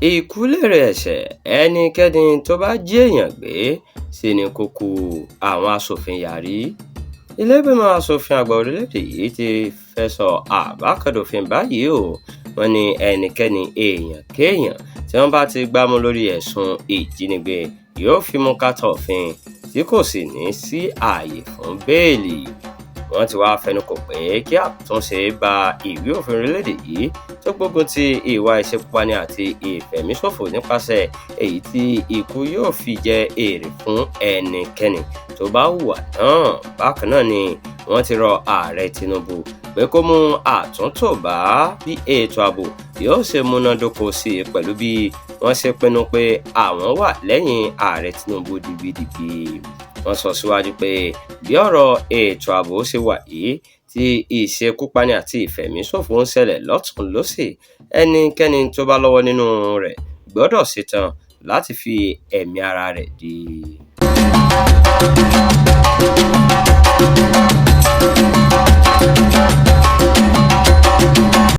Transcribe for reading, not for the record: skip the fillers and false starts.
Ikú lèrè ẹ̀ṣẹ̀, ẹnikẹ́ni tó bá jí èèyàn gbé sí ni kó kú, àwọn aṣòfin yarí. Ilé-ìgbìmọ̀ aṣòfin àgbà orílẹ̀-èdè yìí ti fẹsọ̀ àbá kan dòfin báyìí o. Wọ́n ní ẹnikẹ́ni, èèyàn kéèyàn tí wọ́n bá ti gbámú lórí ẹ̀sùn ìjínigbé yóò fimú kàtà òfin tí kò sì ní sí ààyè fún bẹ́ẹ̀lì. Wọ́n ti wá fẹnukò pé kí àtúnṣe bá ìwé òfin orílẹ̀-èdè yìí tó gbógun ti ìwà ìṣekúpani àti ìfẹ̀míṣòfò nípasẹ̀ èyí tí ikú yóò fi jẹ́ èrè fún ẹnikẹ́ni tó bá hùwà náà. Bákan náà ni wọ́n ti rọ Ààrẹ Tinubu pé kó mú àtúntò bá bí ètò ààbò yóò ṣe múnádóko sí i pẹ̀lú bí wọ́n ṣe pinnu pé àwọn wà lẹ́yìn Ààrẹ Tinubu digbídigbí. Wọ́n sọ síwájú pé bí ọ̀rọ̀ ètò ààbò ṣe wà yìí tí ìṣekúpani àti ìfẹ̀míṣòfò ń ṣẹlẹ̀ lọ́tùn-ún lósì, ẹnikẹ́ni tó bá lọ́wọ́ nínú rẹ̀ gbọ́dọ̀ ṣetán láti fi ẹ̀mí ara rẹ̀ dí.